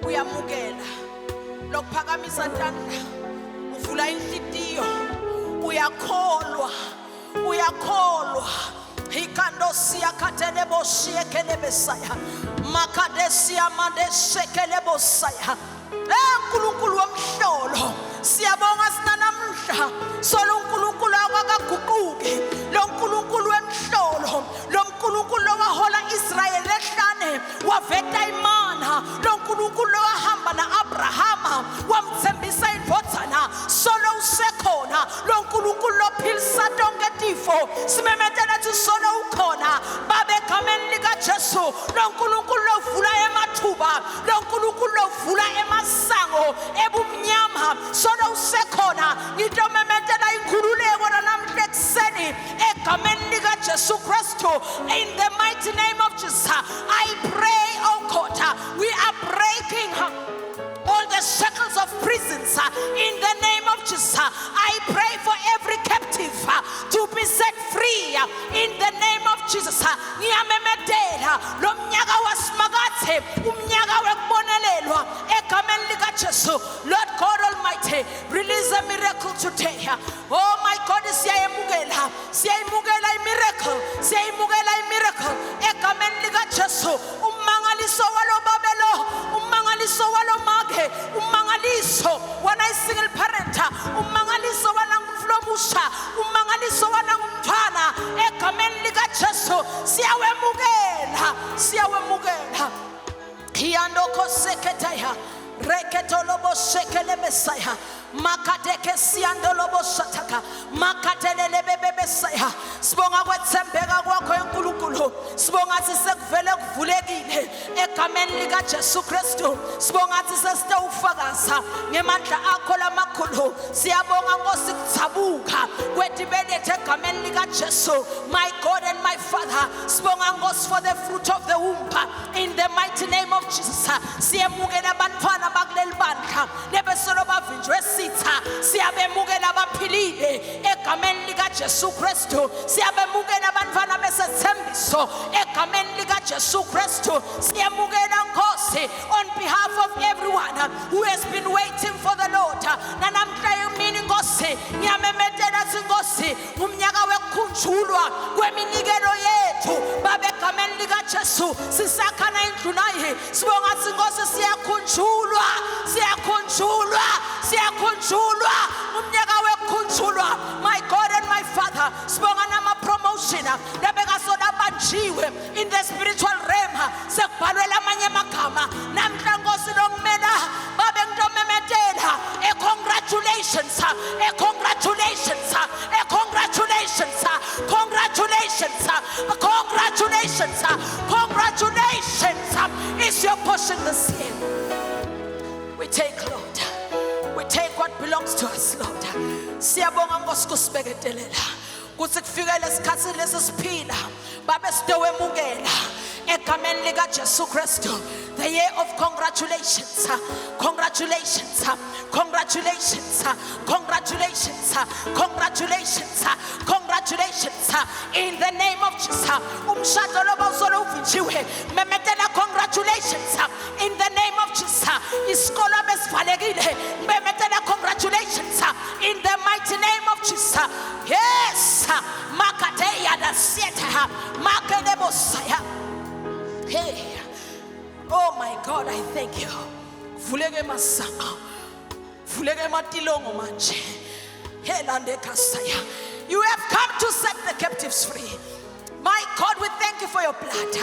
Uyamukela lokuphakamisa tandla, uvula inhlitiyo, uyakholwa, uyakholwa. Hikandosia katelebosiekelebesaya makadesia mandesekelebosaya. Eh, Nkulunkulu womhlolo, siyabonga sinanamhla solo uNkulunkulu akakaguquki, lo Nkulunkulu wemhlolo, lo Nkulunkulu lowahola Israyeli ehlane waveta imana, lo Nkulunkulu lowahamba na-Abrahama wamthembisa indvodzana, solo usekhona lo Nkulunkulu lophilisa tonke tifo. Simemetela thi solo ukhona babe egameni likaJesu, lo Nkulunkulu lovula emathuba, lo Nkulunkulu lovula emasango ebumnyama, solo usekhona. Ngitomemetela inkhululeko namhla ekuseni egameni likaJesu Kristu. In the mighty name of Jesus, I pray, oh God, we are breaking all the shackles of prisons in the name of Jesus. I pray for every captive to be set free in the name of Jesus. Ngiyamemetela lo mnyaka wasimakathe, umnyaka wekubonelelwa egameni likaJesu. Lord God Almighty, release a miracle today. Oh my God, siyayemukela, siyayimukela imiracle, siyayimukela imiracle egameni likaJesu. Ummangaliso walobabelo, ummangaliso walomake, ummangaliso wana single parent, ummangaliso wanangumflomusha, ummangaliso wanangumntwana egameni likaJesu. Siyawemukela, siyawemukela. Hiandoko seketaya reketolobo shekelebesaya makadeke siyandolobo shataka makatelelebebebesaya. Sibonga kwethembeka kwakho eNkulunkulu, sibonga sisekuvele kuvulekile egameni likaJesu Kristu. Sibonga sesitewufakaza ngemandla akho lamakhulu. Siyabonga Nkosi kuthabuka kwetibelethe egameni likaJesu. My God and my Father, sibonga Nkosi for the fruit of the womb in the mighty name of Jesus. Siyemukela abantwana bakuleli bandla lebesolo bavinjwe sitha, siyabemukela abaphilile egameni likaJesu Kristu. Siyabemukela abantwana besethembiso egameni likaJesu Kristu. Siyemukela Nkosi on behalf of everyone who has been waiting for the Lord. Nanamhla emini Nkosi ngiyamemetela Nkosi umnyaka wekukhunjulwa kweminikelo yethu babe egameni likaJesu. Sisakhana indlu naye, sibonga Nkosi, siyakhunjulwa, siyakhunjulwa, siyakhunjulwa, umnyaka wekukhunjulwa. My God and my Father, sibonga nama promotion lebekasola banjiwe in the spiritual realm, sekubhalwe lamanye amagama namhla Nkosi lokumela babe. Ngitomemetela a congratulations, a congratulations, a congratulations, congratulations, congratulations, congratulations is your portion this year. We take, Lord, we take what belongs to us, Lord. Siyabonga Nkosi kusibeketelela kuthi kufike lesikhathi lesi siphila babe sitowemukela egameni likaJesu Kristu. The year of congratulations, congratulations, congratulations, congratulations, congratulations, congratulations in the name of Jesus. Umshado loba usolo uvinjiwe, memetela congratulations in the name of Jesus. Isikolo besivalekile, memetela congratulations in the mighty name of Jesus. Yes, makateya da sieta makelebosaya. Hey, oh my God, I thank you. Vuleke emasango, vuleke ematilongo manje. Helande kasaya. You have come to set the captives free. My God, we thank you for your blood,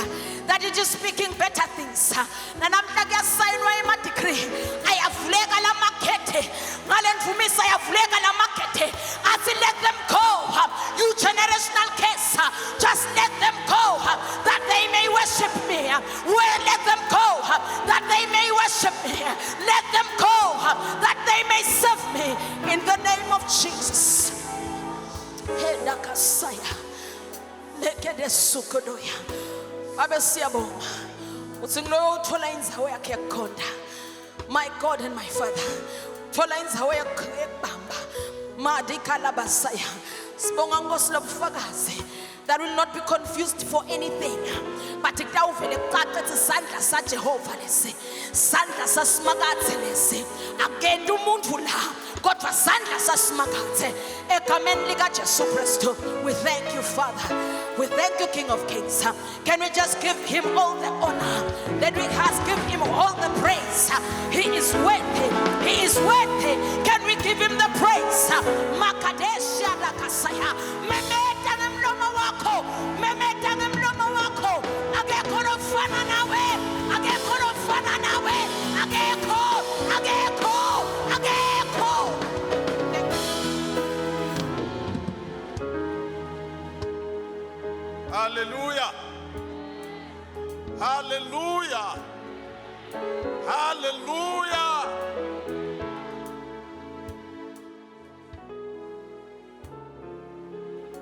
that it is speaking better things. Nanamhla kuyasayinwa ema-decree, ayavuleka la makhethe ngale mvumisa, ayavuleka la makhethe athi, "Let them go, you generational curse. Just let them go that they may worship me. Well, let them go that they may worship me. Let them go that they may serve me," in the name of Jesus. Hedakasaya lekedesukodoya. Babe, siyabonga uthi ngiloyo uthola indzawo yakhe yekukhonta. My God and my Father, thola indzawo yekubamba madikalabasaya. Sibonga Nkosi lobufakazi that will not be confused for anything. But kutawuvele kucace ukuthi sandla saJehova lesi, sandla sasimakathe lesi. Akenti umuntu la, kodwa sandla sasimakathe. Egameni likaJesu Kristu, we thank you Father. We thank you King of Kings. Can we just give him all the honor? Let we just give him all the praise. He is worthy. He is worthy. Can we give him the praise? Makadesha lakasaya. Memeta ngemlomo wakho. Memeta ngemlomo wakho. Akekho lofana nawe. Akekho lofana nawe. Akekho. Akekho. Akekho. Hallelujah. Hallelujah. Hallelujah.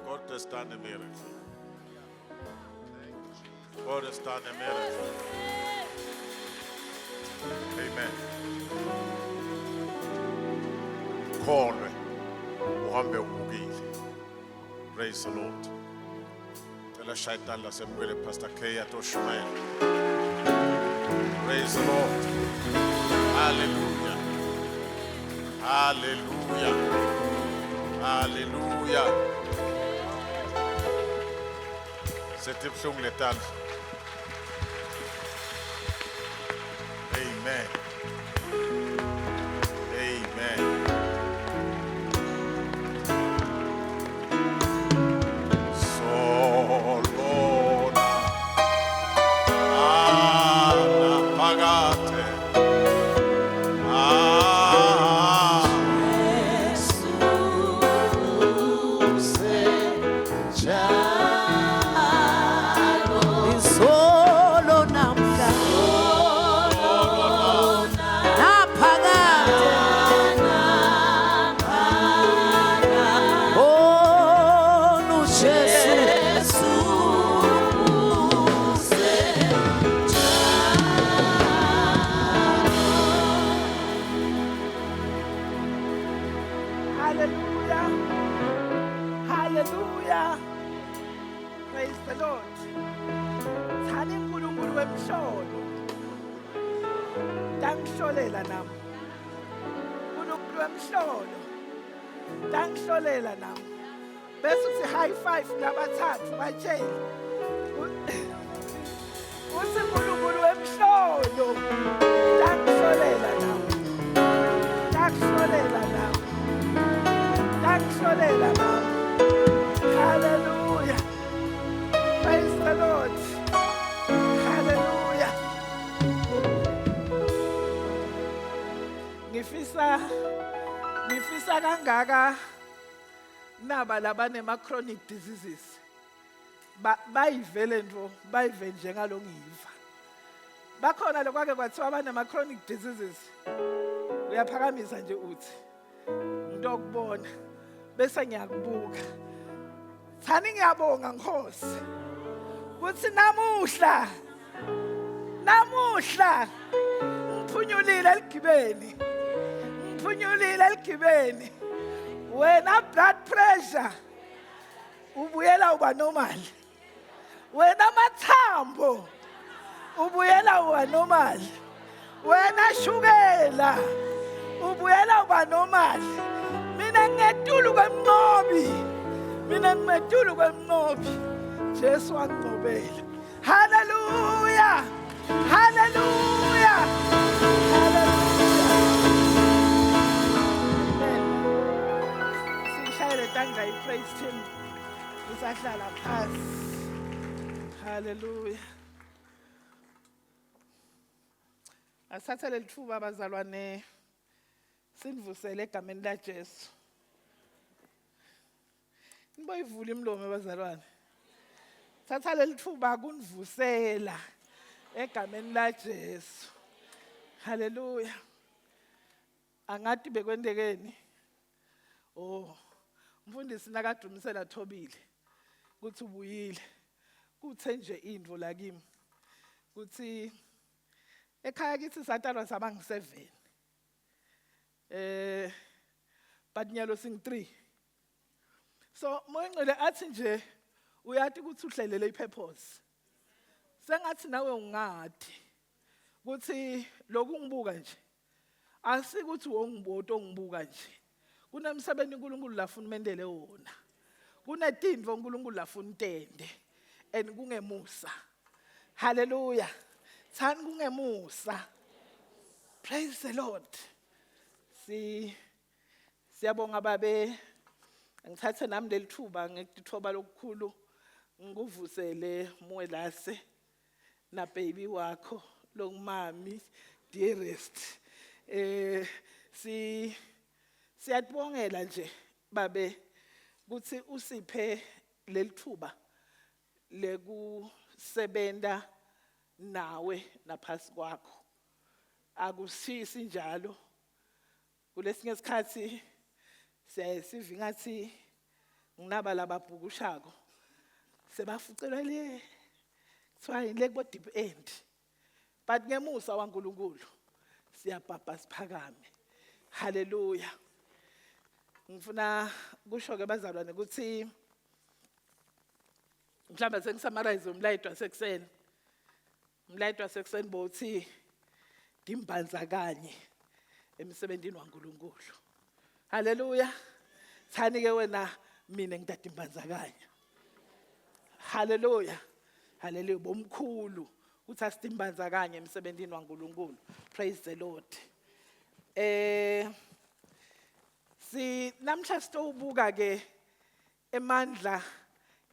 God has done a miracle. God has done a miracle. Amen. Kholwe uhambe ubukile. Praise the Lord. Cela shayitani lasemukele Pastor K atoshumayela. Praise the Lord. Hallelujah. Hallelujah. Hallelujah. Sethi buhlungu letandla. Amen. Amen. Solona anaphakade. Ah. Izolo namhla naphakade Oh Jesu Hallelujah. Hallelujah. Praise the Lord. Thani uNkulunkulu wemhlolo. Tangihlolela nami. uNkulunkulu wemhlolo. Tangihlolela nami. Bese uthi high five labathathu batshele. Uthi uNkulunkulu wemhlolo. Tangihlolela nami. Tangihlolela nami. Tangihlolela nami. Hallelujah. Praise the Lord. Hallelujah. Ngifisa kangaka naba labanema chronic diseases. Ba bayivele nto bayive njengalo ngiva. Bakhona lokwake kwathiwa abanema chronic diseases. Uyaphakamisa nje uthi ngitokubona bese ngiyakubuka. Thani ngiyabonga Nkosi. Kuthi namuhla namuhla ngiphunyulile eligibeni. Ngiphunyulile eligibeni. Wena blood pressure ubuyela uba normal. Wena mathambo ubuyela uba normal. Wena shukela ubuyela uba normal. Mina ngetulu kwemnqobi. Mina ngimetulu kwemnqobi. Jesu wanginqobela. Hallelujah. Hallelujah. Hallelujah. Amen. Sishayele tandla i-praise team. Usahlala phasi. Hallelujah. Asathe lelithuba abazalwane sinivusele egameni laJesu. Niboyivula imilomo abazalwane. Thatha lelithuba kunivusela egameni laJesu. Hallelujah. Angati bekwentekeni. Oh, mfundisi nakadumisela Thobile kuthi ubuyile. Kuthe nje into la kimi. Kuthi ekhaya kithi satalwa saba ngi7. But nyalo sing 3. So moyingcwele athi nje uyathi ukuthi uhlelele ipurpose. Sengathi nawe ungadi ukuthi lokungibuka nje asikuthi wongibuka ongibuka nje. Kunemsebenzi uNkulunkulu lafuna umendele wona. Kunetintfo uNkulunkulu lafuna utende and kungemusa. Hallelujah. Thani kungemusa. Praise the Lord. Si siyabonga babe ngithathe nami leli thuba ngikuthoba lokukhulu ngikuvusele Mwelase na baby wakho longumami dearest eh si siyatibongela nje babe kuthi usiphe leli thuba lekusebenta nawe naphasi kwakho akusisi njalo kulesinye isikhathi siyaye sive ngathi nginaba lababhukushako sebafucelwa le kuthiwa yini le kubo deep end but ngemusa waNkulunkulu siyabhabha siphakame haleluya ngifuna kusho ke bazalwane ukuthi mhlawumbe sengisummarize umlayito wasekuseni umlayito wasekuseni bowuthi ndimbanzakanye emsebenzini waNkulunkulu haleluya thani ke wena mina ngidadimbanzakanya haleluya haleluya bomkhulu uthi asitimbanzakanye emsebenzini waNkulunkulu praise the lord eh si namhla sitowubuka ke emandla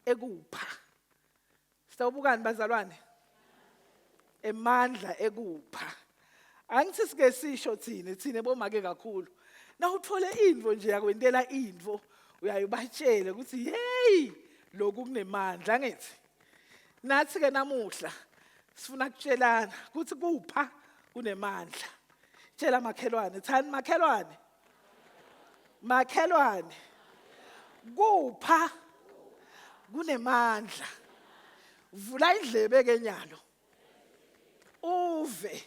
ekupha Sitawubukani bazalwane? Emandla ekupha. Angithi sike sisho thina thina bomake kakhulu. Nawuthole intfo nje yakwentela intfo uyayibatshele ukuthi hey lokhu kunemandla ngithi. Nathi ke namuhla sifuna kutshelana ukuthi kupha kunemandla. Tshela makhelwane, thani makhelwane. Makhelwane kupha kunemandla. Vula indlebe ke nyalo. Uve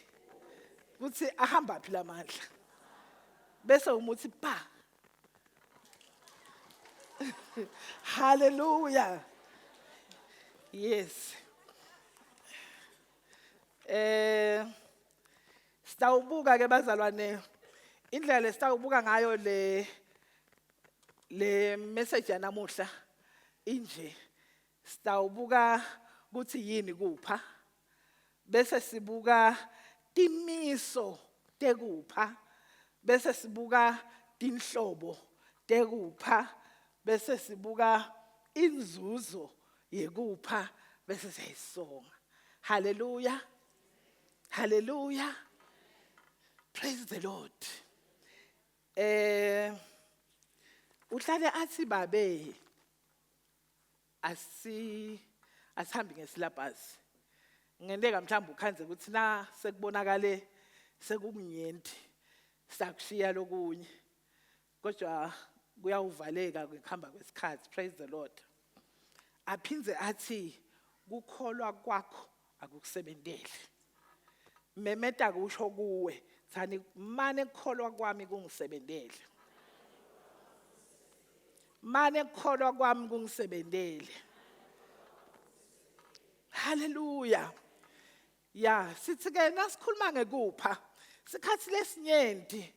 kuthi ahamba phi lamandla. Bese umuthi pa. Hallelujah. Yes. Eh Sitawubuka ke bazalwane indlela lesitawubuka ngayo le le message yanamuhla inje sitawubuka ukuthi yini kupha bese sibuka timiso tekupha bese sibuka tinhlobo tekupha bese sibuka inzuzo yekupha bese siyayisonga haleluya Hallelujah. Praise the Lord. Eh uhlale athi babe asi asihambi ngesilabhasi. Ngenteka mhlawumbe ukhanze ukuthi na sekubonakale sekukunyenti sakushiya lokunye. Kodwa kuyawuvaleka ngekuhamba kwesikhathi. Praise the Lord. Aphindze athi kukholwa kwakho akukusebenteli memeta kusho kuwe thani mane kukholwa kwami kungisebentele mane kukholwa kwami kungisebentele haleluya ya sithi ke nasikhuluma ngekupha sikhathi lesinyenti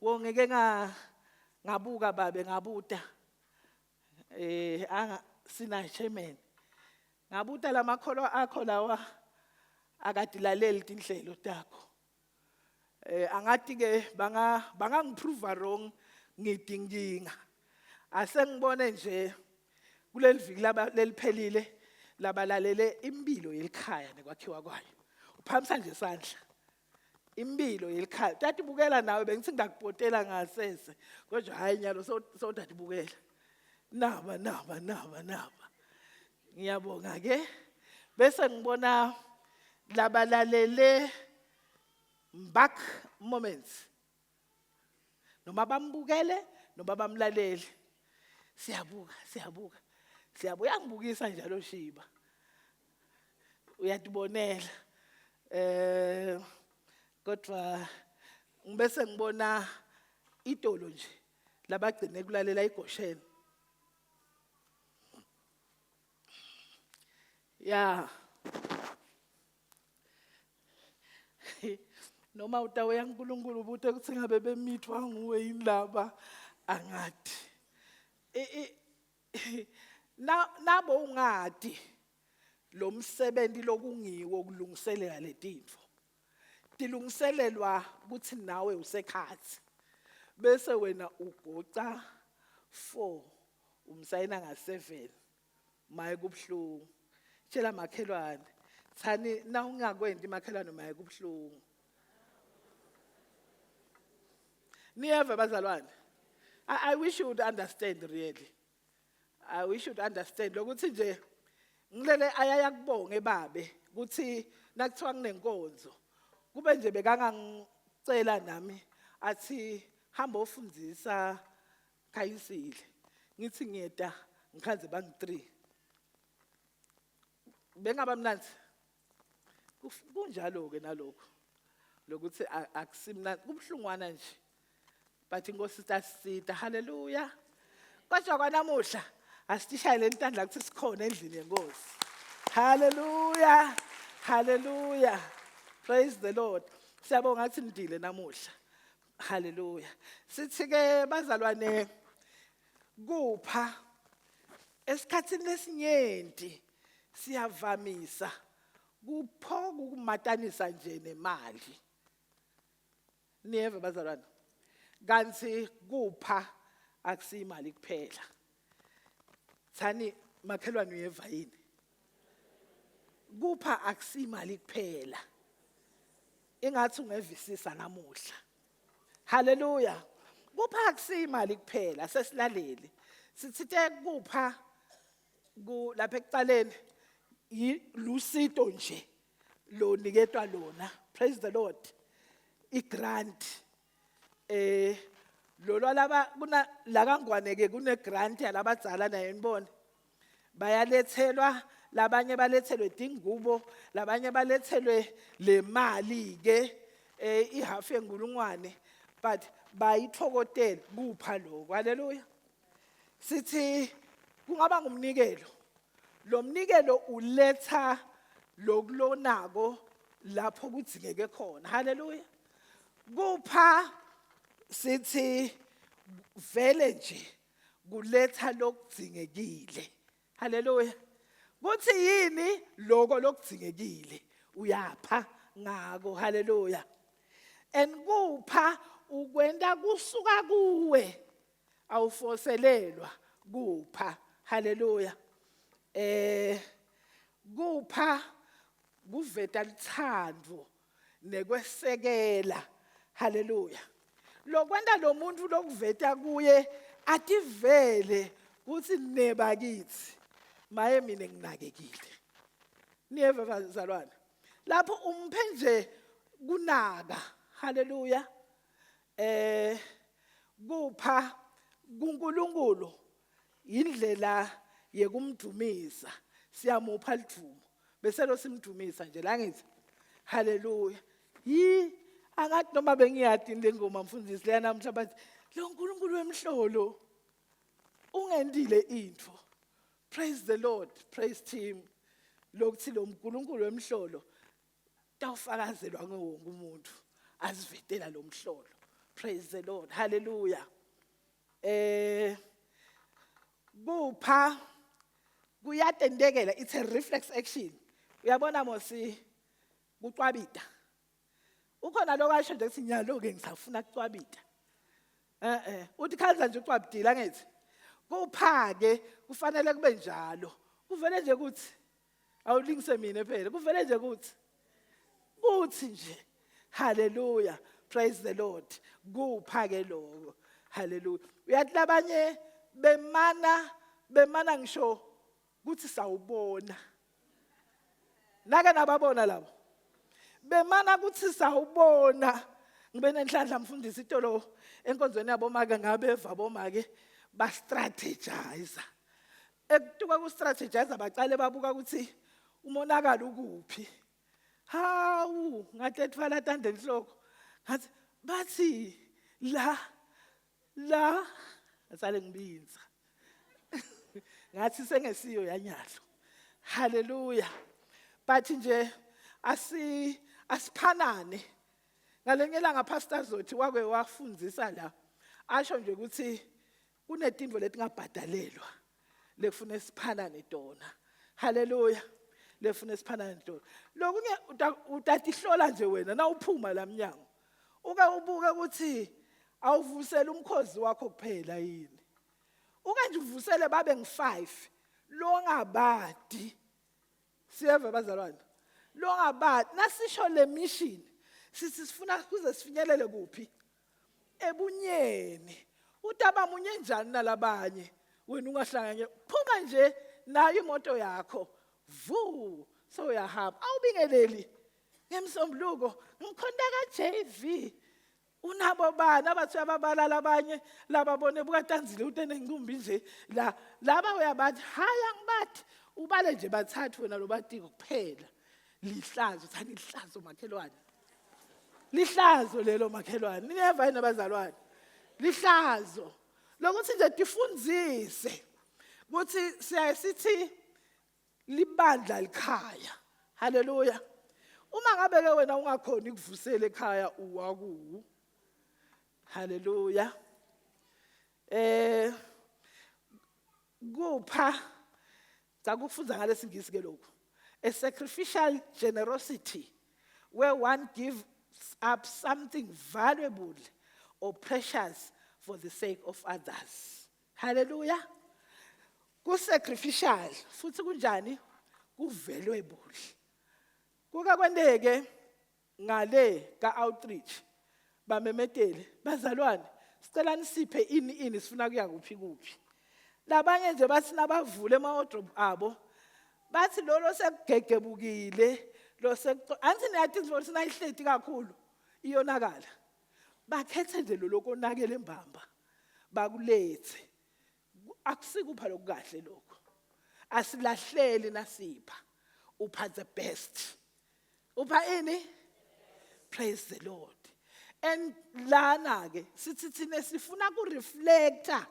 wongeke nga ngabuka babe ngabuta eh anga sina chairman Ngabuta lamakholwa akho lawa akadilaleli tinhlelo takho. Eh angathi ke banga bangangiprove wrong ngidinginga. Asengibone nje kuleli viki laba leliphelile labalalele impilo yelikhaya nekwakhiwa kwayo. Uphamisa nje isandla. Impilo yelikhaya. Tatibukela nawe bengithi ngakupotela ngasese. Kodwa hayi nyalo sowutatibukela. Naba naba naba naba. Ngiyabonga ke. Bese ngibona labalalele Mbak moments. Noma bambukele noma bamlalele. Siyabuka, siyabuka. Siyabuya ngibukisa njalo Shiba. Uyatibonela. Eh kodwa ngibese ngibona itolo nje labagcine kulalela igosheni. Ya. Noma utawuya kuNkulunkulu ubute ukuthi ngabe bemithwa nguwe yini laba angati. Na nabo ungati lo msebenzi lokungiwo kulungiselela letintfo. Tilungiselelwa ukuthi nawe usekhathi. Bese wena ugoca 4 umsayina nga7 maye kubuhlungu. Tshela makhelwane thani na ungakwenti makhelwane maye kubuhlungu. Niyeva bazalwane. I wish you would understand really. I wish you would understand lokuthi nje ngilele ayaya kubonge babe kuthi nakuthiwa kunenkonzo kube nje bekangangicela nami athi hamba ofundzisa Khayisile ngithi ngiyeta ngikhanze bangi 3 bengaba mnanzi kunjalo ke nalokho lokuthi akusimnandi kubuhlungwana nje but inkosi itasisita haleluya kodwa kwanamuhla asitishayele intandla ukuthi sikhona endlini yenkosi haleluya haleluya praise the lord siyabonga ngathi nidile namuhla haleluya sithi ke bazalwane kupha esikhathini lesinyenti siyavamisa kuphoka ukumatanisa nje nemali niyeva bazalwane kanti kupha akusiyimali kuphela thani makhelwane uyeva yini kupha akusimali kuphela ingathi ungevisisa namuhla haleluya kupha akusimali kuphela sesilaleli sithite kupha ku lapha ekuqaleni lusito nje lo niketwa lona praise the lord igrant eh lolwa laba kuna la kangwane ke kune grant yalabadzala naye nibone bayalethelwa labanye balethelwe tingubo labanye balethelwe le mali ke eh ihalf yengulungwane but bayithokotela kupha lokho haleluya sithi kungaba ngumnikelo lo mnikelo uletha lokulonako lapho kudzingeke khona haleluya kupha sithi vele nje kuletha lokudzingekile haleluya kuthi yini lokho lokudzingekile uyapha ngako haleluya and kupha ukwenta kusuka kuwe awufoselelwa kupha haleluya eh kupha kuveta luthando nekwesekela haleluya lokwenta lo muntu lokuveta kuye ativele kuthi nebakithi maye mina nginakekile niyeva bazalwane lapho umphe nje kunaka haleluya eh kupha kuNkulunkulu indlela yekumdumisa siyamupha lidumo bese lo simdumisa nje la ngithi haleluya yi angathi noma bengiyadi le ngoma mfundisi leya namhla bathi lo nkulunkulu wemhlolo ungendile intfo praise the lord praise team lokuthi lo nkulunkulu wemhlolo tawufakazelwa nguwonke umuntu azivetela lo mhlolo praise the lord hallelujah eh kupha kuyatentekela it's a reflex action uyabona mosi kucwabita ukhona lokasho nje kuthi nyalo ke ngisafuna kucwabita eh eh uthi khanza nje ucwabidile angithi kupha ke kufanele kube njalo kuvele nje kuthi awulingise mina phela kuvele nje kuthi kuthi nje haleluya praise the lord kupha ke lokho haleluya uyathi labanye bemana bemana ngisho kuthi sawubona nake nababona labo bemana kuthi sawubona ngibe nenhlanhla mfundisi itolo enkonzweni yabo make ngabeva bomake ba strategize ekutuka ku strategize baqale babuka ukuthi umonakalo ukuphi hawu ngathi ethwala tande enhloko ngathi bathi la la ngasale ngibinza ngathi sengesiyo yanyalo haleluya but nje asi Asiphanane. Ngalenye ilanga Pastor Zothi wake wafundzisa la. Asho nje ukuthi kunetintfo letingabhadalelwa lekufuna siphanane tona. Hallelujah. Lefuna siphanane tona. Lokunye utatihlola nje wena nawuphuma la mnyango. Uke ubuke ukuthi awuvusela umkhozi wakho kuphela yini. Uke nje uvusele babe ngu5 longabadi. Siyeva bazalwane. Longabadi nasisho le mission sithi sifuna kuze sifinyelele kuphi? Ebunyeni. Utaba munye njani nalabanye? Wena ungahlanganye phuma nje nayo imoto yakho. Vu soyahamba. Awubingeleli. Ngemsombuluko ngikhonta ka JV. Unabo bani abathi uyababalala abanye lababone bukatanzile ute nencumbi nje la laba uyabathi hayi angibathi ubale nje bathathu wena lobatiko kuphela lihlazo thani lihlazo makhelwane lihlazo lelo makhelwane niyeva yini abazalwane lihlazo lokuthi nje tifundzise ukuthi siyaye sithi libandla likhaya haleluya uma ngabe ke wena ungakhoni ukuvusela ekhaya uwakuwu haleluya eh kupha cha kufunza ngalesingisi ke lokhu a sacrificial generosity where one gives up something valuable or precious for the sake of others Hallelujah. Ku sacrificial futhi kunjani? Ku valuable. Kuka kwenteke ngale ka outreach bamemetele bazalwane sicela nisiphe ini ini sifuna kuya kuphi kuphi. Labanye nje bathi nabavule ema wardrobe abo bathi lolo sekugegebukile lo sekuco angithi niyathi ukuthi nayihleti kakhulu iyonakala. Bakhethe nje lolo konakele embamba. Bakulethe. Akusikupha lokukahle lokho. Asilahleli nasipha. Upha the best. Upha ini? Praise the Lord. And lana ke sithi thina sifuna ku reflecta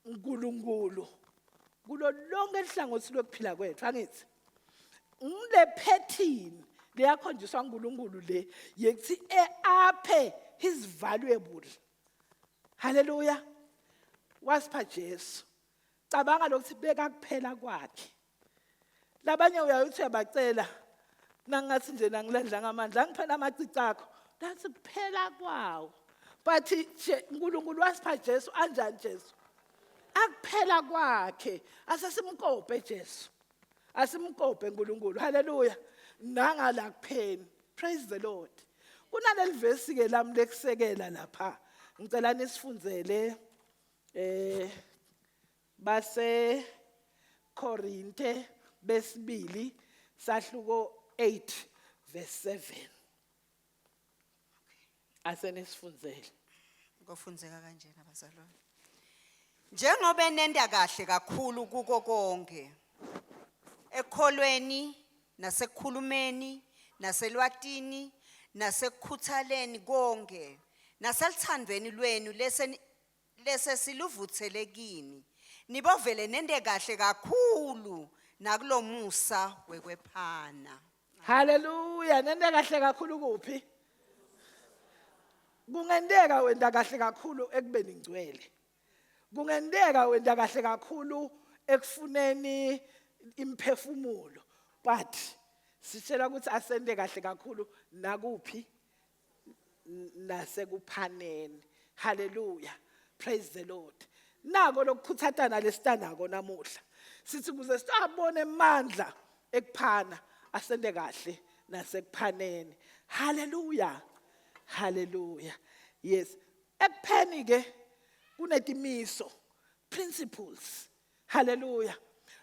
uNkulunkulu kulo lonke ihlangothi lokuphila kwethu angithi ngile pattern leyakhonjiswa uNkulunkulu le yekuthi aphe his valuable haleluya wasipha Jesu cabanga lokuthi beka kuphela kwakhe labanye uyayothi uyabacela nangathi nje nangilandla ngamandla angiphela amacici akho that's kuphela kwawo but uNkulunkulu wasipha Jesu anjani Jesu akuphela kwakhe asesimkope Jesu asimkope uNkulunkulu haleluya nangala kupheni praise the lord kunaleli verse ke lami lekusekela lapha ngicela nisifundzele eh base Korinte besibili sahluko 8 verse 7 asenisifundzele Kofundzeka kanjena bazalwane. Njengoba nenda kahle kakhulu kuko konke. Ekholweni nasekukhulumeni naselwatini nasekukhuthaleni konke naseluthandweni lwenu lese lese siluvuthele kini. Nibovele nende kahle kakhulu nakulomusa wekwephana. Haleluya, nente kahle kakhulu kuphi? Kungenteka wenta kahle kakhulu ekubeni ngcwele. Kungenteka wenta kahle kakhulu ekufuneni imphefumulo, but sitshela ukuthi asente kahle kakhulu nakuphi nasekuphaneni. Haleluya. Praise the Lord. Nako lokukhuthatana lesitanako namuhla. Sithi kuze sitabone amandla ekuphana asente kahle nasekuphaneni. Haleluya. Haleluya. Yes. Ekupheni ke kunetimiso principles. Haleluya.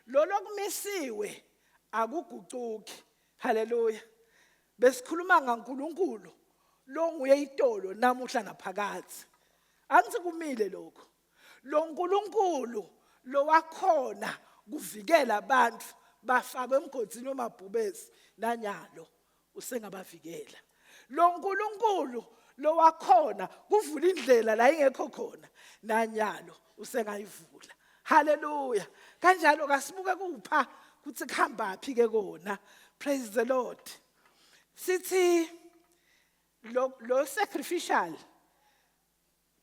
Lolo kumisiwe akugucuki. Haleluya. Besikhuluma ngaNkulunkulu lo nguye itolo namuhla naphakadze. Angithi kumile lokho. Lo nkulunkulu lowakhona kuvikela abantu bafakwe emgodini wamabhubesi nanyalo usengabavikela. Lo nkulunkulu lowakhona kuvula indlela la ingekho khona nanyalo usengayivula. Haleluya. Kanjalo kasibuke kupha kuthi kuhamba phi ke kona. Praise the Lord. Sithi lo lo sacrificial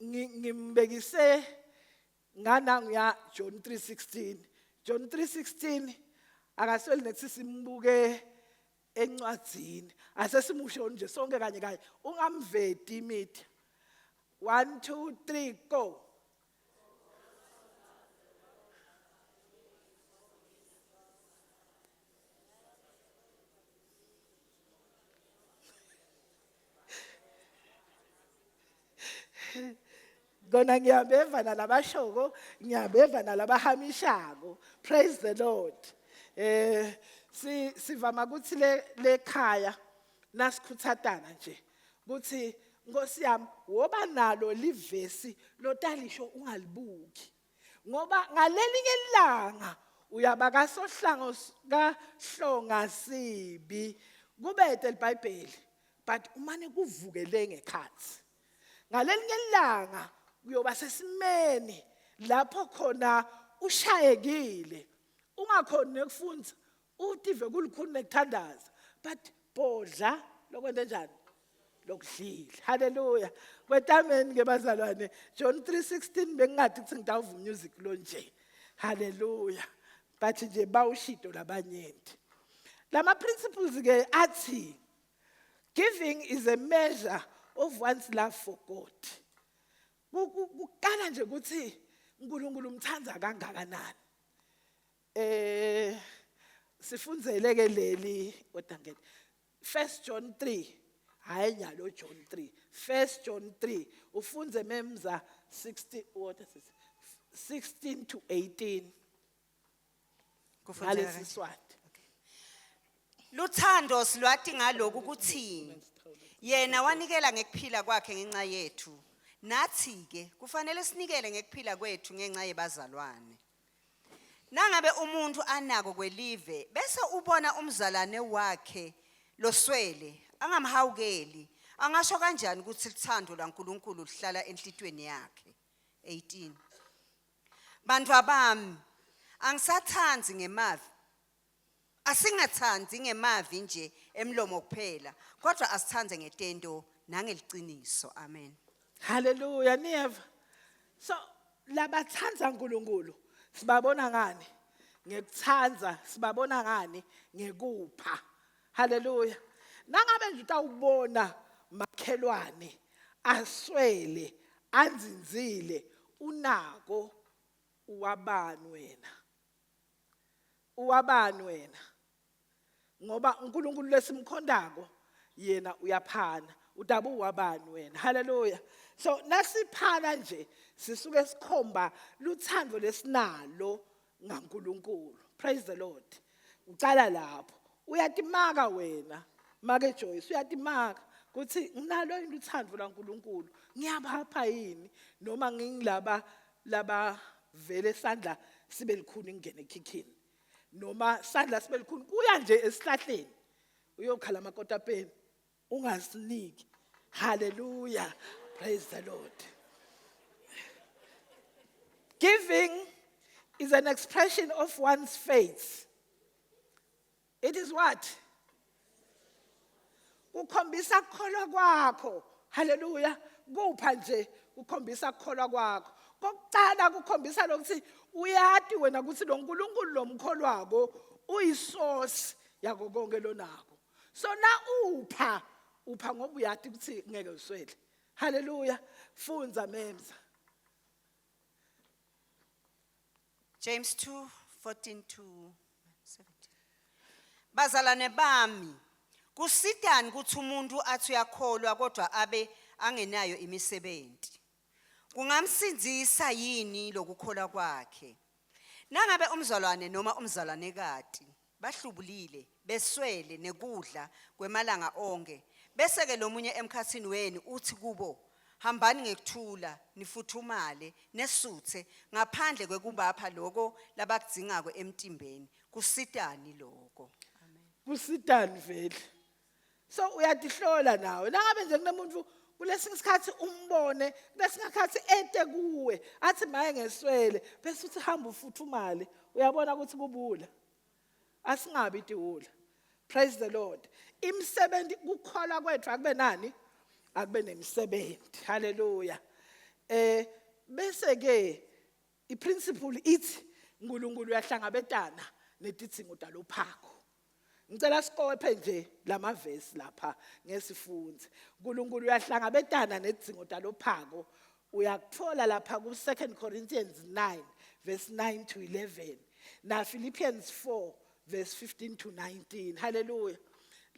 ngimbekise ngananguya John 3:16. John 3:16 akasweli nethi simbuke encwadzini. Asesimusho nje sonke kanye kanye. Ungamveti imithi. 1 2 3 go. Kona ngiyabeva nalabashoko, ngiyabeva nalabahamishako. Praise the Lord. Eh si sivama ukuthi le lekhaya nasikhuthatana nje kuthi Nkosi yami woba nalo livesi lotalisho ungalibuki. Ngoba ngalelinye ilanga uyaba kasohlango kahlonga sibi kubete iBhayibheli but umane kuvukele ngekhathi. Ngalelinye ilanga uyoba sesimeni lapho khona ushayekile ungakhoni nekufundza utive kulukhuni nekuthandaza but bhodla lokwenta njani lokudlile. Haleluya. Kwetameni ke bazalwane, John 3:16 bengingathi kuthi ngitawuva music lo nje. Haleluya. But nje bawushido labanyenti. Lama principles ke athi giving is a measure of one's love for God. Kuqala nje ukuthi uNkulunkulu umthanda kangakanani. Eh sifundzele ke leli kodwa ngeke First John 3 hayi nyalo John 3 First John 3 ufunze memza 60 what is it 16 to 18 Kufundzeka ngalesi kanje. Swati. Luthando silwati ngaloku kuthi yena wanikela ngekuphila kwakhe ngenxa yethu. Nathi ke kufanele sinikele ngekuphila kwethu ngenxa yebazalwane. Nangabe umuntu anako kwelive bese ubona umzalwane wakhe loswele angamhawukeli angasho kanjani ukuthi luthando lwaNkulunkulu luhlala enhlitweni yakhe. 18 Bantwa bami angisathandzi ngemavi asingathandzi ngemavi nje emlomo kuphela kodwa asithandze ngetento nangeliciniso. Amen. Hallelujah niyeva. So labatsandza uNkulunkulu sibabona ngani? Ngekutsandza sibabona ngani? Ngekupha. Hallelujah. Nangabe nje utawubona makhelwane aswele anzinzile unako uwabani wena? Uwabani wena? Ngoba uNkulunkulu lesimkhondako yena uyaphana utabe uwabani wena. Haleluya. So nasiphana nje sisuke sikhomba luthando lesinalo ngaNkulunkulu. Praise the Lord. Ucala lapho uyatimaka wena make Joyce, uyatimaka kuthi nginalo yini uthando laNkulunkulu, ngiyabapha yini noma ngingilaba laba vele sandla sibe likhuni ngene ekhikhini noma sandla sibe likhuni kuya nje esihlahleni uyokhala amakotapeni ungasiniki. Hallelujah. Praise the Lord. Giving is an expression of one's faith. It is what? Kukhombisa kukholwa kwakho. Hallelujah. Kupha nje kukhombisa kukholwa kwakho. Kokucala kukhombisa lokuthi uyati wena ukuthi lo nkulunkulu lomkholwako uyisource yako konke lonako. So na upha upha ngoba uyati ukuthi ngeke uswele. Hallelujah. Fundza memza. James 2:14 to 17. Bazalwane bami, kusitani ukuthi umuntu athi uyakholwa kodwa abe angenayo imisebenzi? Kungamsindzisa yini lokukholwa kwakhe? Nangabe umzalwane noma umzalwanekati bahlubulile beswele nekudla kwemalanga onke, bese ke lomunye emkhatsini wenu uthi kubo, hambani ngekuthula nifuthumale nesuthe ngaphandle kwekubapha loko labakudzingako emtimbeni, kusitani loko? Kusitani vele? So uyatihlola nawe. Nangabe nje kunemuntu kulesinye isikhathi umbone, kulesinye isikhathi ete kuwe athi maye ngeswele, bese uthi hamba ufuthumale, uyabona ukuthi kubula. Asingabi tiwula. Praise the Lord. Imisebenzi kukholwa kwethu akube nani? Akube nemisebenzi. Haleluya. Bese ke iprinciple ithi uNkulunkulu uyahlangabetana netidzingo talophakho. Ngicela siqophe nje lamavesi lapha ngesifunzi. uNkulunkulu uyahlangabetana nedzingo talophako. Uyakuthola lapha ku 2 Corinthians 9 verse 9 to 11 na Philippians 4 verse 15 to 19. Hallelujah.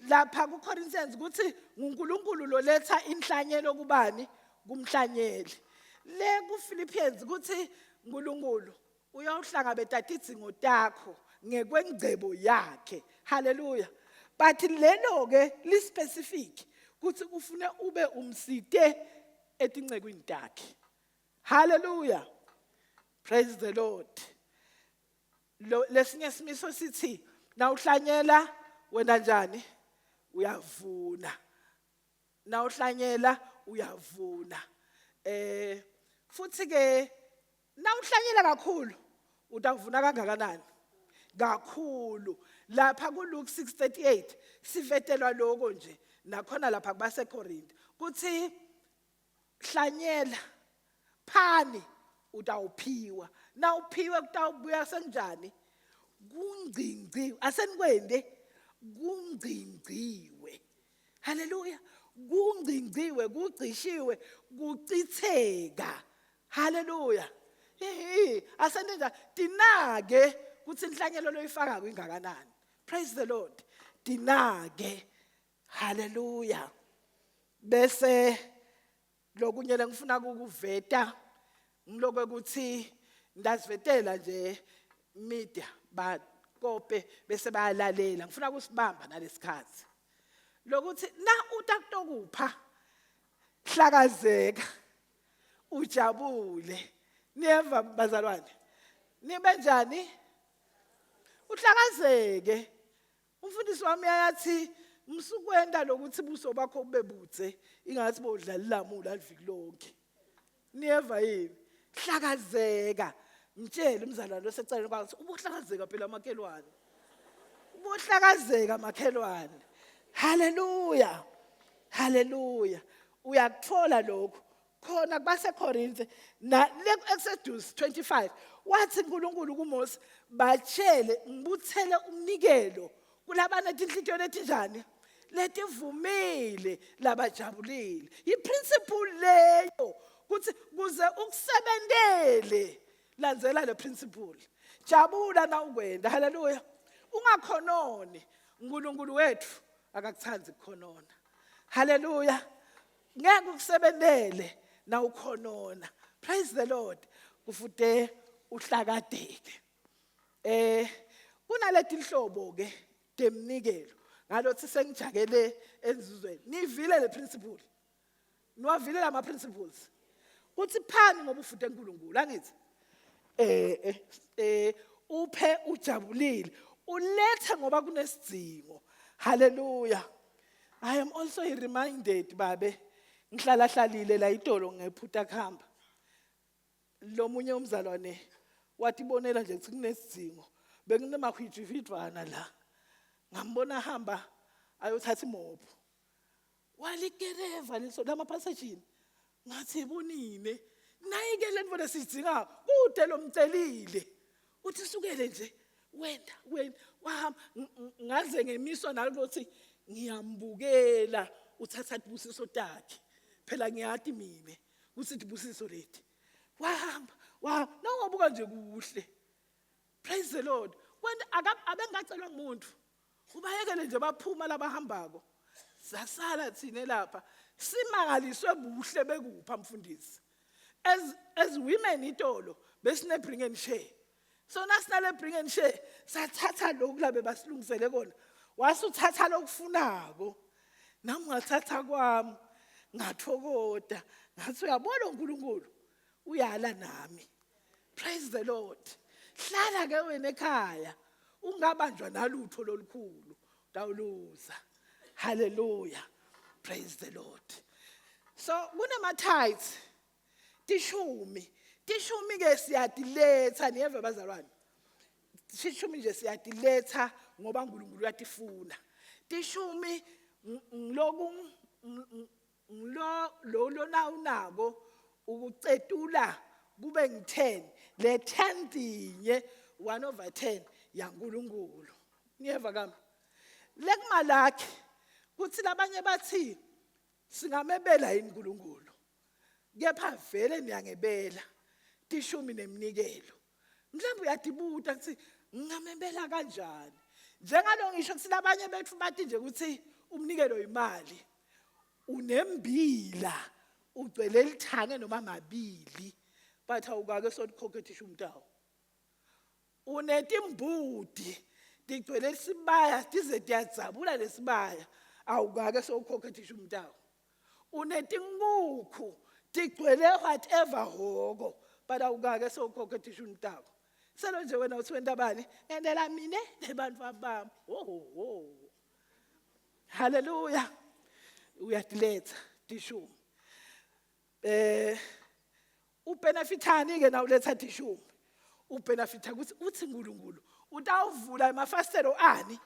Lapha ku Corinthians kuthi nguNkulunkulu loletha inhlanyelo kubani? Kumhlanyeli. Le ku Philippians kuthi uNkulunkulu uyawuhlangabeta tidzingo takho ngekwengcebo yakhe. Hallelujah. But lelo ke li specific kuthi ufune ube umsite etincekwini takhe. Hallelujah. Praise the Lord. Lo lesinye simiso sithi nawuhlanyela wena njani? Uyavuna. Nawuhlanyela uyavuna. Futhi ke nawuhlanyela kakhulu utavuna kangakanani? Kakhulu. Lapha ku Luke 6:38 sivetelwa lokho nje nakhona lapha kubaseKorinte kuthi hlanyela phani utawuphiwa, nawuphiwe kutawubuya senjani? Kungcingciwe. Asenikwende kungcingciwe. Haleluya. Kungcingciwe, kugcishiwe, kucitheka. Haleluya. Ehe, asenenja tinake kuthi inhlanyelo loyifaka kwingakanani. Praise the Lord. Tinake. Haleluya. Bese lokunye lengifuna ukuveta ngiloko ukuthi ndazivetela nje media bakope bese bayalalela. Ngifuna ukusibamba nalesikhathi lokuthi na utakutokupha hlakazeka ujabule. Niyeva bazalwane? Nibe njani? Uhlakazeke. Umfundisi wami uyathi msukwenda lokuthi buso bakho bube budze ingathi bodlala ilamula liviki lonke. Niyeva yini? Hlakazeka. Mtshele umzalwane oseceleni kwakhe ubohlakazeka phela makhelwane. Ubohlakazeka makhelwane. Haleluya. Haleluya. Uyakuthola lokho khona kubaseKorinte na le Exodus 25 wathi uNkulunkulu kuMose batshele ngibuthele umnikelo kulabana tinhlitiyo letinjani letivumile labajabulile. Iprinciple leyo kuthi kuze ukusebentele landzela le principle. Jabula na ukwenda. Haleluya. Ungakhononi. uNkulunkulu wethu akakuthandi ukukhonona. Haleluya. Ngeke ukusebentele na ukhonona. Praise the Lord. Kufute uhlakadeke. Kunaleti nhlobo ke temnikelo. Ngalothi sengijakele enzuzweni. Nivile le principle. Niwavile lama principles. Kuthi phani ngoba ufute uNkulunkulu angithi. Uphe ujabulile. Ulethe ngoba kunesidingo. Hallelujah. I am also reminded babe ngihlala hlalile la itolo ngephutha kuhamba. Lomunye umzalwane watibonela nje ukuthi kunesidingo. Bekunemahwijihwijwana la. Ngambona hamba ayothatha imopho. Walikereva leso lamaphasejini. Ngathi bonine nayi ke lento lesidinga kude lomcelile. Uthi sukele nje wena wena wahamba ngaze ngemiswa nalokuthi ngiyambukela uthatha tibusiso takhe. Phela ngiyati mine ukuthi tibusiso leti. Wahamba wa nawungabuka nje kuhle. Praise the Lord. Wena abengacelwa ngumuntu. Ubayekele nje baphuma labahambako. Sasala thina lapha simangaliswe buhle bekupha mfundisi. As women itolo besine bring and share. So nasinale bring and share sathatha lokhu labe basilungisele kona. Wasuthatha lokufunako. Nami ngathatha kwami ngathokoda ngathi uyabona uNkulunkulu uyala nami. Praise the Lord. Hlala ke wena ekhaya ungabanjwa nalutho lolukhulu utawuluza. Hallelujah. Praise the Lord. So kunema tithes tishumi. Tishumi ke siyadiletha niyeva bazalwane. Tishumi nje siyadiletha ngoba uNkulunkulu uyatifuna. Tishumi Ngiloku ngilo lo lona unako ukucetula kube ngi-10 le 10 tinye 1 over 10 yaNkulunkulu. Niyeva kami? Lekumalakhi kuthi labanye bathi singamebela yini uNkulunkulu? Kepha vele niyangebela tishumi neminikelo. Mhlawumbe uyatibuta ukuthi ngingamebela kanjani? Njengalo ngisho ukuthi labanye bethu bathi nje ukuthi umnikelo imali. Unembila ugcwele lithange noma mabili but awukake solikhokhe tishumi tawo. Unetimbuti tigcwele isibaya tize tiyadzabula lesibaya awukake sowukhokhe tishumi tawo. Unetinkukhu tigcwele whatever hoko but awukake sowukhokhe tishumi tawo. Selo nje wena uthi wenta bani? Ngendela mine nebantfu bami. Ho ho ho. Haleluya. Uyatiletha tishumi. Eh ubenefithani ke nawuletha tishumi? Ubenefitha ukuthi uthi uNkulunkulu utawuvula emafasitelo ani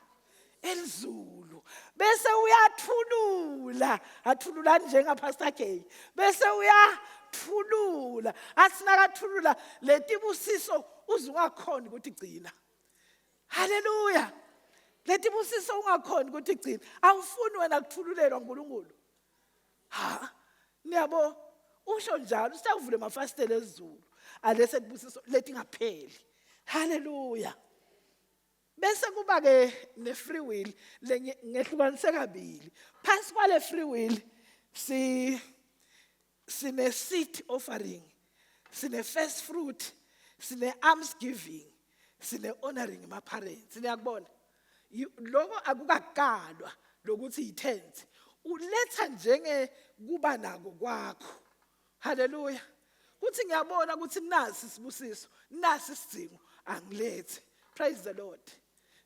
elizulu bese uyathulula athulula njenga Pastor Gay bese uyathulula athi nakathulula letibusiso uze ungakhoni ukuthi gcina. Haleluya. Letibusiso ungakhoni ukuthi gcina. Awufuni wena kuthululelwa uNkulunkulu. Ha. Niyabo usho njalo usakuvule amafasitela ezulu alese kubusiso letingapheli. Haleluya. Bese kuba ke ne free will lengehlukanise kabili. Phansi kwale free will si sine seed offering, sine first fruit, sine alms giving, sine honoring my parents. Niyakubona? Lokho akukakalwa lokuthi yi-tenth. Uletha njenge kuba nako kwakho. Haleluya. Kuthi ngiyabona ukuthi nasi isibusiso, nasi isidingo, angilethe. Praise the Lord.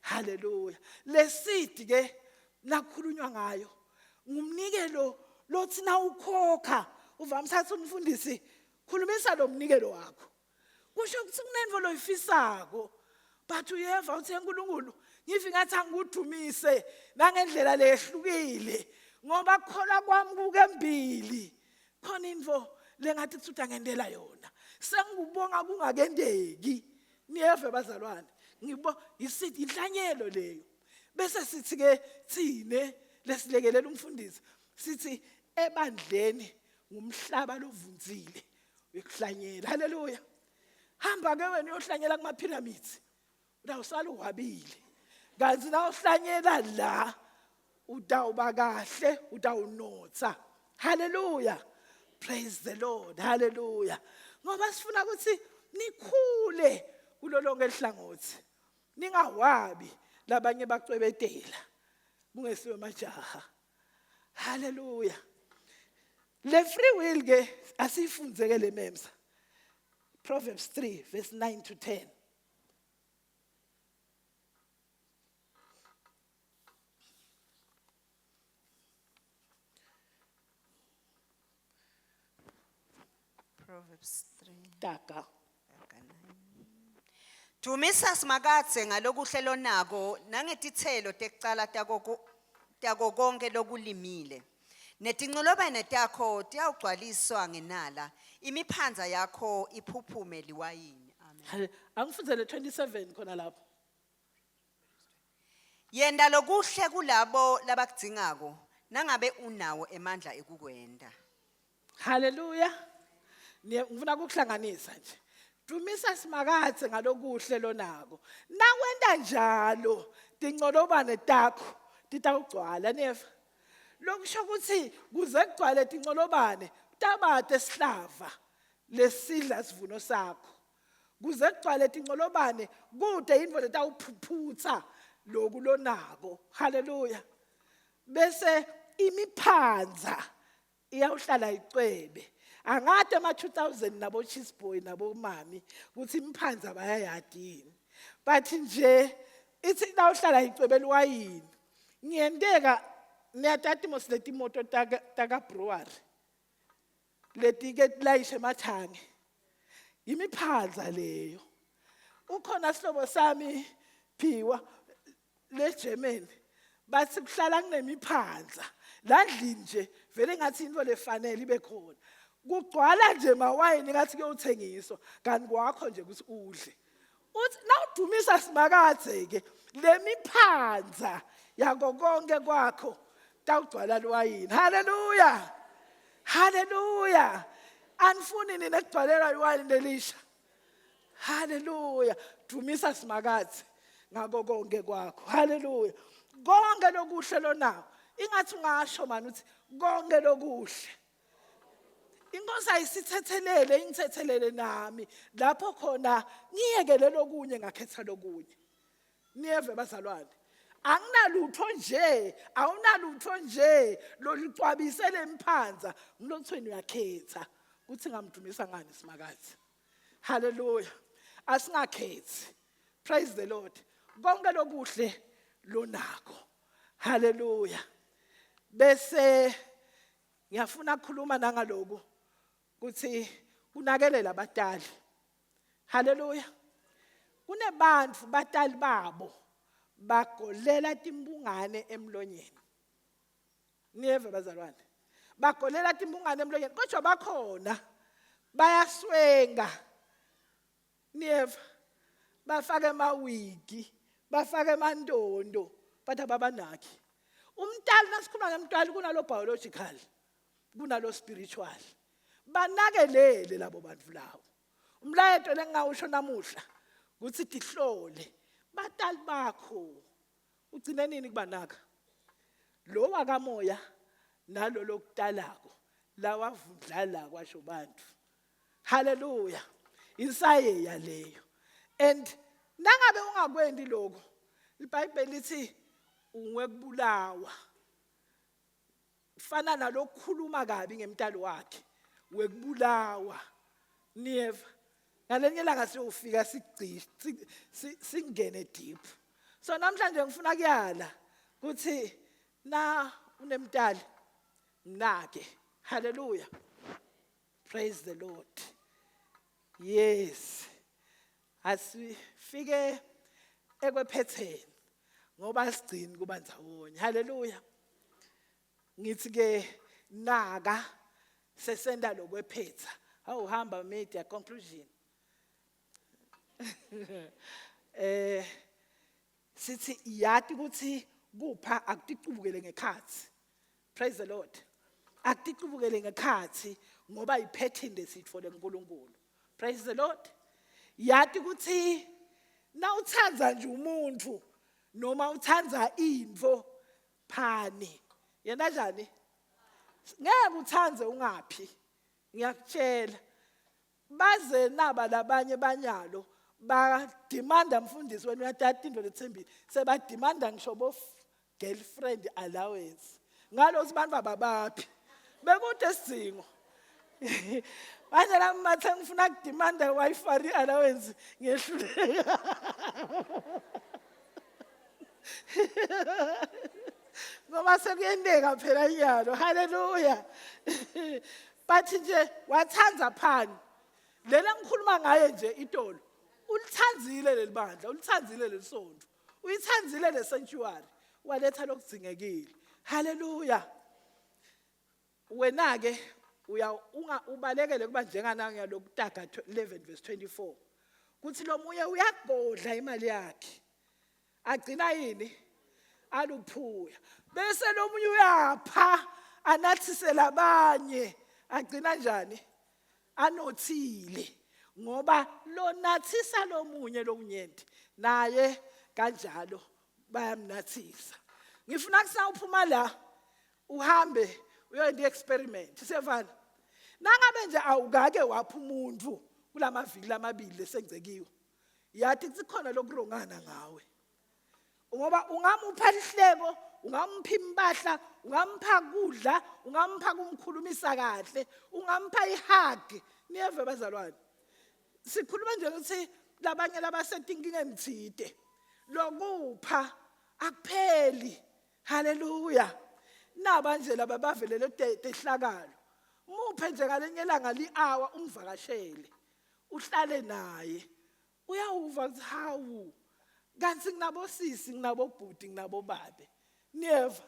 Haleluya. Lesidi ke nakukhulunywa ngayo ngumnikelo lothi nawukhokha uvamise athi umfundisi khulumisa lo mnikelo wakho. Kusho ukuthi kunento loyifisako but uyeva uthi eNkulunkulu ngive ngathi angikudumise nangendlela lehlukile ngoba kukholwa kwami kukembili khona into lengathi kuthi angendela yona sengikubonga kungakendeki. Niyeve bazalwane, ngibo isithi inhlanyelo leyo. Bese sithi ke thine lesilekelela umfundisi sithi ebandleni ngumhlaba lovunzile wekuhlanyela. Haleluya. Hamba ke wena uyohlanyela kuma pyramids. Utawusala uhwabile. Kanti nawuhlanyela la utawuba kahle, utawunotha. Haleluya. Praise the Lord. Haleluya. Ngoba sifuna ukuthi nikhule kulo lonke lihlangothi. Ningawabi labanye bacwebetela. Kungesiwe majaha. Haleluya. Le free will ke asifundzeke le memsa. Proverbs 3 verse 9 to 10. Proverbs 3. Taga. Dumisa Simakadze ngalokuhle lonako nangetitselo tekucala tako tako konke lokulimile. Netincolobane takho tiyawugcwaliswa ngenala, imiphandza yakho iphuphume liwayini. Amen. Angifundzele 27 khona lapho. Yenta lokuhle kulabo labakudzingako nangabe unawo emandla ekukwenta. Haleluya. Ngifuna ukuhlanganisa nje. Dumisa Simakadze ngalokuhle lonako. Nakwenta njalo tincolobane takho titawugcwala neva. Lokusho ukuthi kuze kugcwale tincolobane tabate sihlava lesidla sivuno sakho. Kuze kugcwale tincolobane kude intfo letawuphuphutsa loku lonako. Haleluya. Bese imiphandza iyawuhlala icwebe. Angati ema-2000 nabo cheese boy nabo mami ukuthi imiphandza bayayadi yini. But nje ithi nawuhlala icwebe liwayini. Ngiyenteka niyatati mos letimoto taka taka brewery. Letike tilayishe emathangi. Imiphandza leyo. Ukhona sihlobo sami Phiwa le Germany. Bathi kuhlala kunemiphandla la ndlini nje vele ngathi into lefanele ibe khona. Kugcwala nje mawayini ngathi kuyothengiswa kanti kwakho nje ukuthi udle. Uthi nawudumisa simakadze ke lemiphandla yako konke kwakho tawugcwala liwayini. Haleluya. Haleluya. Anifuni nina kugcwalelwa iwayini lelisha. Haleluya. Dumisa simakadze ngako konke kwakho. Haleluya. Konke lokuhle lonako. Ingathi ungasho mani uthi konke lokuhle. Inkosi ayisithethelele ingithethelele nami lapho khona ngiyekele lokunye ngakhetha lokunye. Niyeve bazalwane. Anginalutho nje, awunalutho nje lolucwabise lemphanza ngilotshweni uyakhetha kuthi ngamdumisa ngani simakadze. Hallelujah. Asingakhethi. Praise the Lord. Konke lokuhle lonako. Hallelujah. Bese ngiyafuna ukukhuluma nangaloku kuthi kunakelela abatali. Hallelujah. Kunebantu batali babo bagolela timbungane emlonyeni. Niyeve bazalwane. Bagolela timbungane emlonyeni kodwa bakhona bayaswenga. Niyeva. Bafake emawigi, bafake emandondo, but ababanaki. Umntali nasikhuluma ngemntali kunalo biological, kunalo spiritual. Banakelele labo bantu lawo. Umlayeto lengingawusho namuhla ukuthi tihlole batali bakho ugcine nini kubanaka lo wakamoya nalo lokutalako lawavundlala kwasho bantu haleluya insayeya leyo and nangabe ungakwendi lokho iBhayibheli lithi ungwekubulawa fana nalokukhuluma kabi ngemntalo wakhe wekubulawa niyeva ngalenye ilanga siyofika sigcishe singene deep so namhlanje ngifuna kuyala kuthi na unemntali mnake haleluya praise the lord yes asifike ekwephetheni ngoba sigcini kuba ndzawonye haleluya ngithi ke naka sesenda lokwephetha awuhamba media conclusion eh sithi yati ukuthi kupha akuticubukele ngekhathi praise the lord akuticubukele ngekhathi ngoba iphethini lesiyitfole kuNkulunkulu praise the lord yati ukuthi nawuthanda nje umuntu noma uthanda into phani yena njani ngeke uthande ungaphi ngiyakutshela baze naba labanye banyalo badimanda mfundisi wena uyatata into lethembile sebadimanda ngisho bo girlfriend allowance ngalokuthi abantu ababaphi bekude isidingo manje lami mathe ngifuna kudimanda wifi allowance ngiyehluleka ngoba sekuyenteka phela inyalo haleluya but nje wathanza phani lena ngikhuluma ngaye nje itolo ulithanzile leli bandla ulithanzile leli sonto uyithanzile le sanctuary waletha lokudzingekile haleluya wena ke uya unga ubalekele kuba njengananga lokutaga 11 verse 24 kuthi lo muye uyagodla imali yakhe agcina yini aluphuya bese lo munye uyapha anathise labanye agcina njani anothile ngoba lonathisa lomunye lokunyenti naye kanjalo bayamnathisa ngifuna kusawuphuma la uhambe uyoyenta i-experiment siyevana nangabe nje awukake wapha umuntu kulamaviki lamabili lesengcekiwe yathi kukhona lokurongana ngawe ngoba ungamupha lihleko ungampha impahla ungampha kudla ungampha kumkhulumisa kahle ungampha ihug niyeve bazalwane sikhuluma nje ukuthi labanye labasetinkingeni thide lokupha akupheli haleluya naba nje laba bavelele tehlakalo muphe nje ngalenye ilanga li-hour umvakashele uhlale naye uyawuva ukuthi hawu kanti nginabosisi nginabobhuti nginabobabe Niyeva?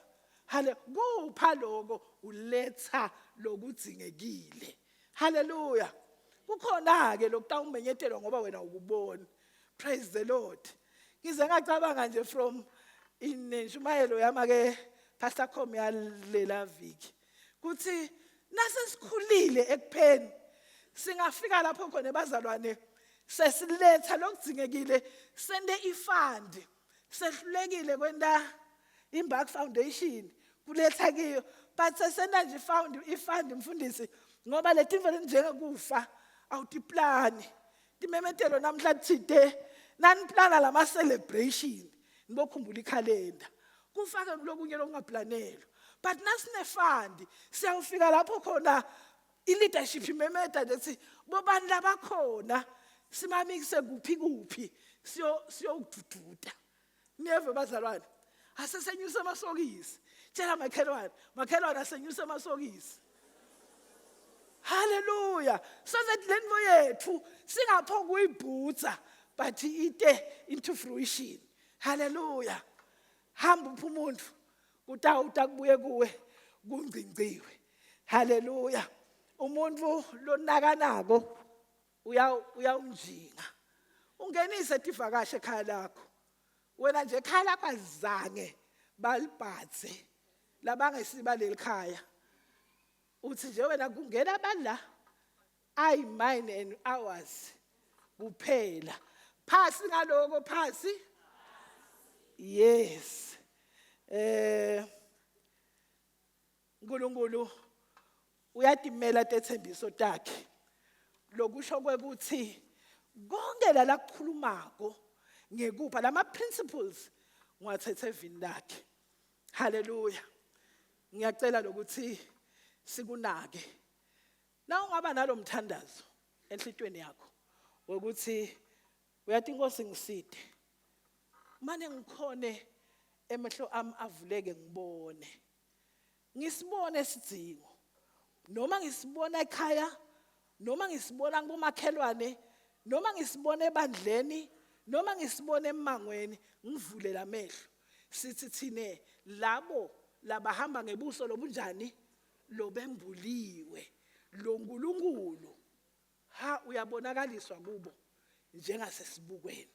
Hale kupha lokho uletha lokudzingekile. Hallelujah. Kukhona ke lokutawumenyetelwa ngoba wena ukubona. Praise the Lord. Ngize ngacabanga nje from inenshumayelo yama ke Pastor Com yalela viki. Kuthi nasesikhulile ekupheni singafika lapho khona bazalwane sesiletha lokudzingekile sente ifund sehlulekile kwenta iMbak Foundation kuletha kiyo but sesenta nje found ifund mfundisi ngoba letinto lenjengekufa awutiplani timemetelo namhla thide naniplana lama celebration nibokhumbula ikhalenda kufake kulokunye lokungaplanelwa but nasine fund siyawufika lapho khona i-leadership imemeta nje bobani labakhona simamikise kuphi kuphi siyo siyokudududa. Niyeva bazalwane? Asesenyusa amasokisi. Tshela makhelwane, makhelwane asenyusa amasokisi. Hallelujah. So that lento yethu singapho kuyibhutsa but ite into fruition. Hallelujah. Hamba upha umuntu kutawuta kubuye kuwe kungcingciwe. Hallelujah. Umuntu lonakanako uyawunjinga. Ungenise tivakashi ekhaya lakho. Wena nje ekhaya lakho azange balibhatse labangesiba lelikhaya. Uthi nje wena kungena abantu la I mine and ours kuphela. Phasi ngaloko phasi. Yes. uNkulunkulu uyatimela tethembiso takhe. Lokusho kwekuthi konke la lakukhulumako ngekupha lama principles ngiwathethe evini lakhe. Hallelujah. Ngiyacela lokuthi sikunake. Na ungaba nalomthandazo enhlitweni yakho wokuthi uyathi inkosi ngiside. Mane ngikhone emehlo ami avuleke ngibone. Ngisibone isidzingo. Noma ngisibona ekhaya, noma ngisibona kubomakhelwane, noma ngisibona ebandleni, noma ngisibona emangweni, ngivule lamehlo. Sithi thine labo labahamba ngebuso lobunjani lobembuliwe lo nkulunkulu ha uyabonakaliswa kubo njengasesibukweni.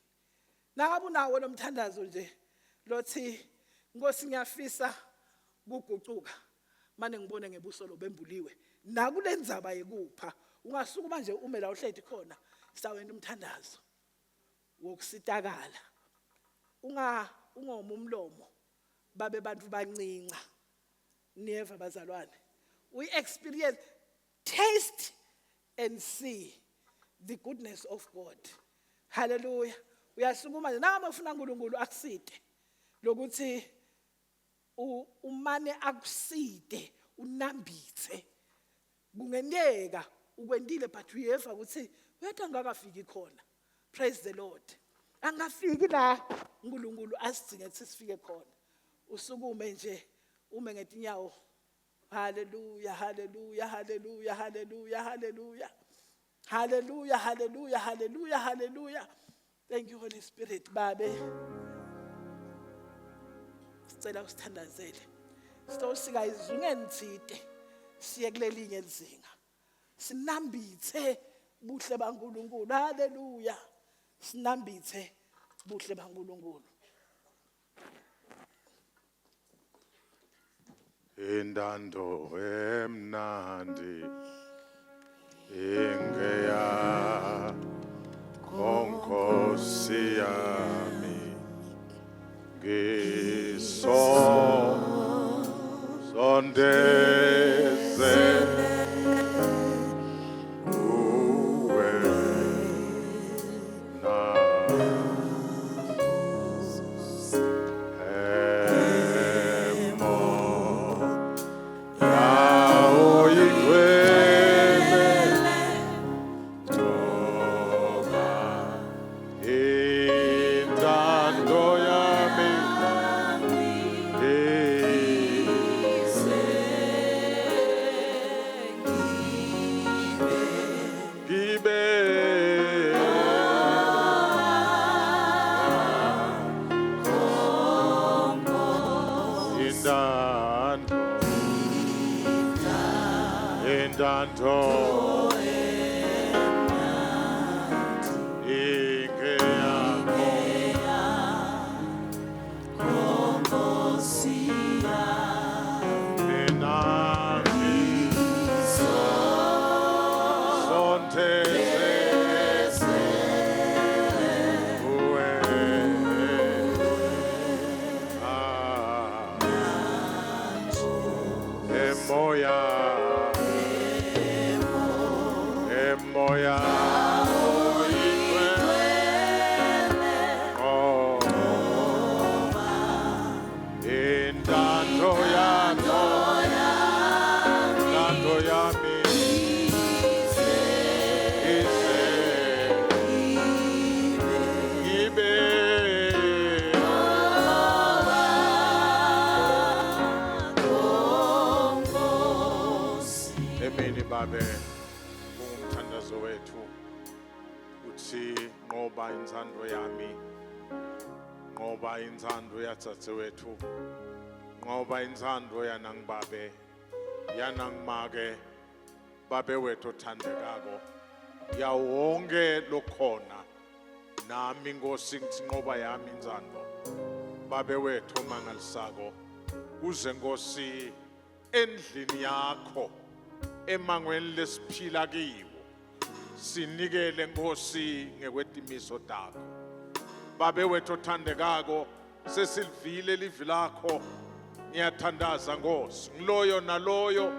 Nangabe unawo lo mthandazo nje lothi Nkosi ngiyafisa kugucuka mane ngibone ngebuso lobembuliwe nakulendzaba yekupha ungasukuma nje ume la uhleti khona sawenta umthandazo wokusitakala unga ungoma umlomo babe bantu bancinca. Niyeva bazalwane? We experience, taste and see the goodness of God. Hallelujah. Uyasukuma nje nangabe ufuna uNkulunkulu akuside lokuthi umane akuside unambithe kungenteka ukwentile but uyeva ukuthi uyatha ngakafiki khona. Praise the Lord. Angafiki la uNkulunkulu asidzinge ukuthi sifike khona. Usukume nje ume ngetinyawo. Hallelujah, hallelujah, hallelujah, hallelujah, hallelujah. Hallelujah, hallelujah, hallelujah, hallelujah. Thank you Holy Spirit. Babe. Sicela usithandazele. Sitosika izungeni thide siye kulelinye lizinga. Sinambithe buhle baNkulunkulu. Hallelujah. Sinambithe buhle baNkulunkulu. Intando emnandi ingeya konkosi yami ngiso sondeze kuwe na emo yawo ingcwele. Intando inge yakho Nenami Sonteze Uwe Ah Emoya Emoya Oh Intando yakho Intando yami Ize Ibe Emini babe ungumthandazo wethu uthi nqoba intsando yami nqoba intsando yatsatse wethu nqoba intsando yanangibabe yanangimake babe wethu othandekako yawonke lokhona nami nkosi ngithi nqoba yami intsando babe wethu omangalisako kuze nkosi endlini yakho emangweni lesiphila kiwo sinikele nkosi ngekwetimiso takho babe wethu othandekako sesilivile livi lakho ngiyathandaza nkosi ngiloyo naloyo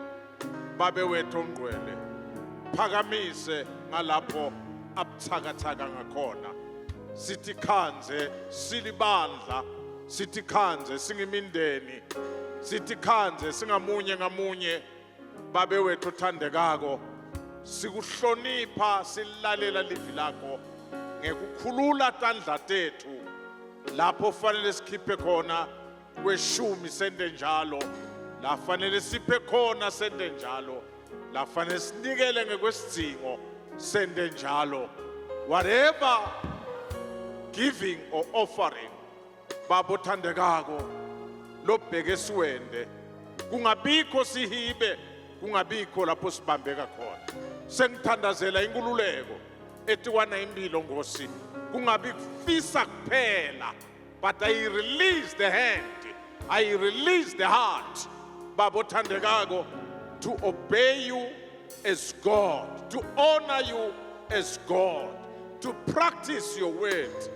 babe wethu ongcwele phakamise ngalapho abuthakathaka ngakhona sithi khanze silibandla sithi khanze singimindeni sithi khanze singamunye ngamunye babe wethu othandekako sikuhlonipha silalela livi lakho ngekukhulula tandla tethu lapho fanele sikhiphe khona kweshumi sente njalo la fanele siphe khona sente njalo la fanele sinikele ngekwesidzingo sente njalo whatever giving or offering baba othandekako lobheke siwende kungabikho sihibe kungabikho lapho sibambeka khona sengithandazela inkululeko etikwana impilo nkosi kungabi kufisa kuphela but i release the hand i release the heart baba othandekako to obey you as god to honor you as god to practice your word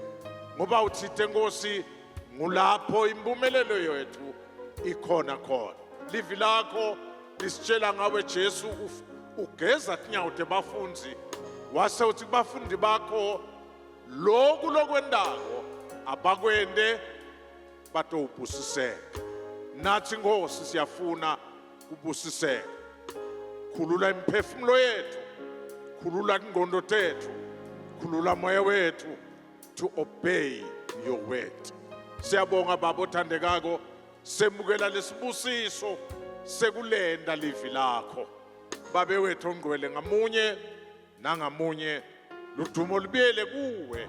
ngoba uthite nkosi ngulapho impumelelo yethu ikhona khona livi lakho lisitshela ngawe Jesu ugeza tinyawo tebafundzi wase uthi kubafundi bakho loku lokwendako abakwende batowubusiseka nathi nkosi siyafuna kubusiseka khulula imiphefumulo yethu khulula ingqondo tethu khulula moya wethu to obey your word siyabonga baba othandekako semukela lesibusiso sekulenda livi lakho babe wethu ongcwele ngamunye nangamunye ludumo lubuyele kuwe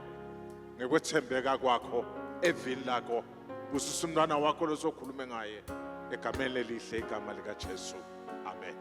ngekwethembeka kwakho evini lakho busisa umntwana wakho losokhulume ngaye egameni lelihle igama likaJesu amen.